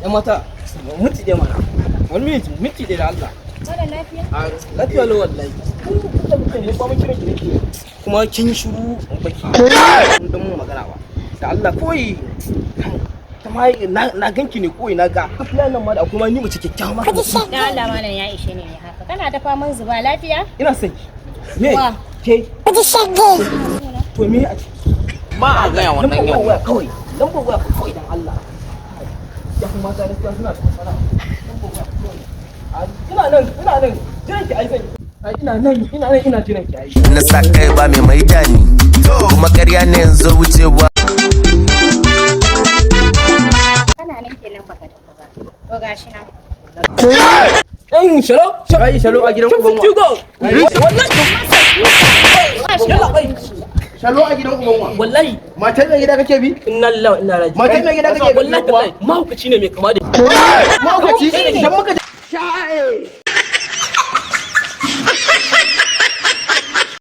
Yan mata, minti ɗaya mana. Wani minti, minti ɗaya da Allah. Mara lafiya? A lafiya lau wallahi. Ba mun kiran ki nake. Kuma kin shiru baki. Dan mun magana ba. Da Allah koyi. Ta ma na ganki ne koyi na ga. Kafiya nan ma da kuma ni mace kyakkyawa ma. Dan Allah, malam, ya ishe ni ne haka. Kana dafa min zuba, lafiya? Ina son ki. Me? Wa? Ke. To me a ciki? Ba a gaya wannan Lambar yau. waya kawai. Lambar waya kawai, dan Allah. Ya kuma mata gaskiya suna da matsala. Lambar waya kawai. Ina nan, ina nan. Jiran ki ai zan yi. Ai, ina nan, ina nan, ina jiran ki ai. Na sa kai ba mai maida ni, kuma ƙarya ne yanzu wucewa. Kana nan kenan baka tafi ba. To gashi nan. Ɗan shalo, Ai, shalo a gidan uban wa? Hugo. Wallahi. Yalla bai. Shalo a gidan uban wa? Wallahi. Matar mai gida kake bi? Inna lillahi wa inna ilaihi. Matar mai gida kake bi? Wallahi tallahi, mahaukaci ne mai kama da Mahaukaci? Idan muka